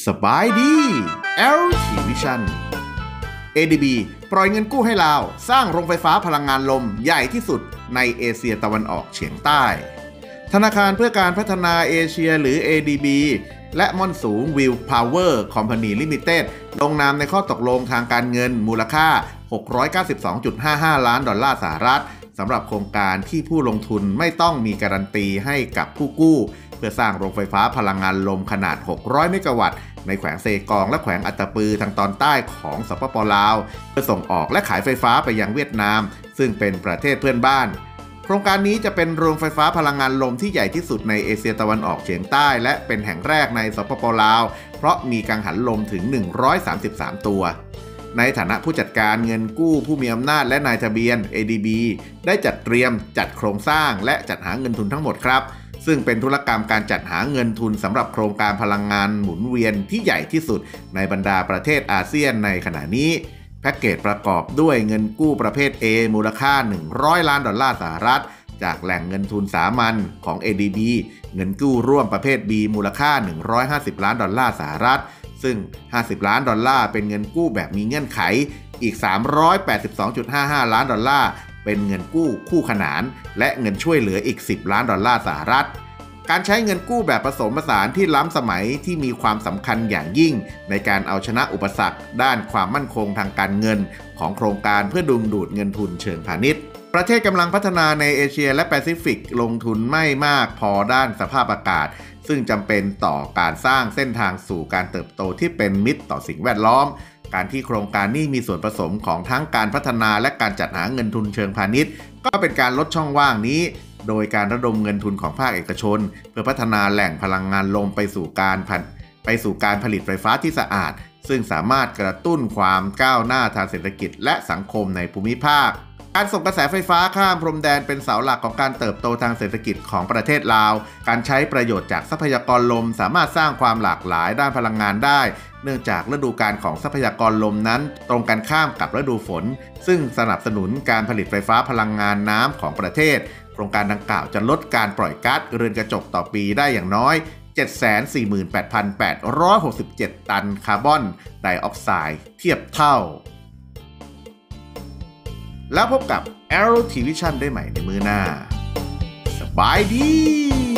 ສະບາຍດີ ແອລທີ Vision ADB ປ່ອຍເງິນກູ້ໃຫ້ລາວ ສ້າງໂຮງໄຟຟ້າພະລັງງານລົມໃຫຍ່ທີ່ສຸດໃນເອເຊຍຕາເວັນອອກສຽງໃຕ້. ທະນາຄານເພື່ອການພັດທະນາເອເຊຍ ຫຼື ເອດີບີ ແລະ ມ່ອນສູງ View Power Company Limited ລົງນາມໃນຂໍ້ຕົກລົງທາງການເງິນມູນລະຄ່າ ຫົກຮ້ອຍເກົ້າສິບສອງຈຸດຫ້າຫ້າລ້ານດອນລາສະຫະລັດ ສຳລັບໂຄງການທີ່ຜູ້ລົງທຶນໄມ່ຕ້ອງມີກາຣັນຕີໃຫ້ກັບຜູ້ກູ້ ເພື່ອສ້າງໂຮງໄຟຟ້າພະລັງງານລົມຂະໜາດ ຫົກຮ້ອຍ ເມກາວັດ ໃນແຂວງເຊກອງ ແລະ ແຂວງອັດຕະປື ທາງຕອນໃຕ້ຂອງ ສປປ ລາວ ເພື່ອສົ່ງອອກ ແລະ ຂາຍໄຟຟ້າໄປຍັງຫວຽດນາມ ຊຶ່ງເປັນປະເທດເພື່ອນບ້ານ. ໂຄງການນີ້ຈະເປັນໂຮງໄຟຟ້າພະລັງງານລົມທີ່ໃຫຍ່ທີ່ສຸດໃນເອເຊຍຕາເວັນອອກສຽງໃຕ້ ແລະ ເປັນແຫ່ງແລກໃນ ສປປ ລາວ ເພາະມີກັງຫັນລົມເຖິງ ໜຶ່ງຮ້ອຍສາມສິບສາມ ຕົວ. ໃນຖານະຜູ້ຈັດການເງິນກູ້ ຜູ້ມີອຳນາດ ແລະ ນາຍທະບຽນ ເອດີບີ ໄດ້ຈັດຕຽມ, ຈັດໂຄງສ້າງ ແລະ ຈັດຫາເງິນທຶນທັງໝົດຄັບ, ຊຶ່ງເປັນທຸລະກຳການຈັດຫາເງິນທຶນສຳລັບໂຄງການພະລັງງານໝູນວຽນທີ່ໃຫຍ່ທີ່ສຸດໃນບັນດາປະເທດອາຊຽນໃນຂະນະນີ້. ແພັກເກດປະກອບດ້ວຍເງິນກູ້ປະເພດ A ມູນລະຄ່າ ໜຶ່ງຮ້ອຍລ້ານດອນລາສະຫະລັດ ຈາກແຫຼ່ງເງິນທຶນສາມັນຂອງ ADB, ເງິນກູ້ຮ່ວມປະເພດ B ມູນລະຄ່າ ໜຶ່ງຮ້ອຍຫ້າສິບລ້ານດອນລາສະຫະລັດ, ຊຶ່ງ ຫ້າສິບລ້ານດອນລາເປັນເງິນກູ້ແບບມີເງື່ອນໄຂ, ອີກ ສາມຮ້ອຍແປດສິບສອງຈຸດຫ້າຫ້າລ້ານດອນລາເປັນເງິນກູ້ຄູ່ຂະໜານ ແລະ ເງິນຊ່ວຍເຫຼືອອີກ ສິບລ້ານດອນລາສະຫະລັດ. ການໃຊ້ເງິນກູ້ແບບປະສົມປະສານທີ່ລ້ຳສະໄໝ ທີ່ມີຄວາມສຳຄັນຢ່າງຍິ່ງໃນການເອົາຊະນະອຸປະສັກດ້ານຄວາມໝັ້ນຄົງທາງການເງິນຂອງໂຄງການ ເພື່ອດຶງດູດເງິນທຶນເຊີງພານິດ. ປະເທດກຳລັງພັດທະນາໃນເອເຊຍ ແລະ ປາຊີຟິກລົງທຶນໄມ່ມາກພໍດ້ານສະພາບອາກາດ, ຊຶ່ງຈຳເປັນຕໍ່ການສ້າງເສັ້ນທາງສູ່ການເຕີບໂຕທີ່ເປັນມິດຕໍ່ສິ່ງແວດລ້ອມ. ການທີ່ໂຄງການນີ້ມີສ່ວນປະສົມຂອງທັງການພັດທະນາ ແລະ ການຈັດຫາເງິນທຶນເຊີງພານິດ ກໍເປັນການລົດຊ່ອງວ່າງນີ້ ໂດຍການລະດົມເງິນທຶນຂອງພາກເອກະຊົນ ເພື່ອພັດທະນາແຫຼ່ງພະລັງງານລົມໄປສູ່ການ ໄປສູ່ການຜະລິດໄຟຟ້າທີ່ສະອາດ, ຊຶ່ງສາມາດກະຕຸ້ນຄວາມກ້າວໜ້າທາງເສດຖະກິດ ແລະ ສັງຄົມໃນພູມິພາກ. ການສົ່ງກະແສໄຟຟ້າຂ້າມພົມແດນເປັນເສົາຫຼັກຂອງການເຕີບໂຕທາງເສດຖະກິດຂອງປະເທດລາວ. ການໃຊ້ປະໂຫຍດຈາກຊັບພະຍາກອນລົມສາມາດສ້າງຄວາມຫຼາກຫຼາຍດ້ານພະລັງງານໄດ້, ເນື່ອງຈາກລະດູການຂອງຊັບພະຍາກອນລົມນັ້ນຕົງກັນຂ້າມກັບລະດູຝົນ, ຊຶ່ງສະໜັບສະໜູນການຜະລິດໄຟຟ້າພະລັງງານນ້ຳຂອງປະເທດ. ໂຄງການດັ່ງກ່າວຈະລົດການປ່ອຍກາສເຮືອນກະຈົກຕໍ່ປີໄດ້ຢ່າງນ້ອຍ ເຈັດແສນສີ່ໝື່ນແປດພັນແປດຮ້ອຍຫົກສິບເຈັດຕັນຄາບອນໄດອອກໄຊທຽບເທົ່າ. ແລ້ວພົບກັບ ແອລທີ Vision ໄດ້ໃໝ່ໃນມື້ໜ້າ. ສະບາຍດີ.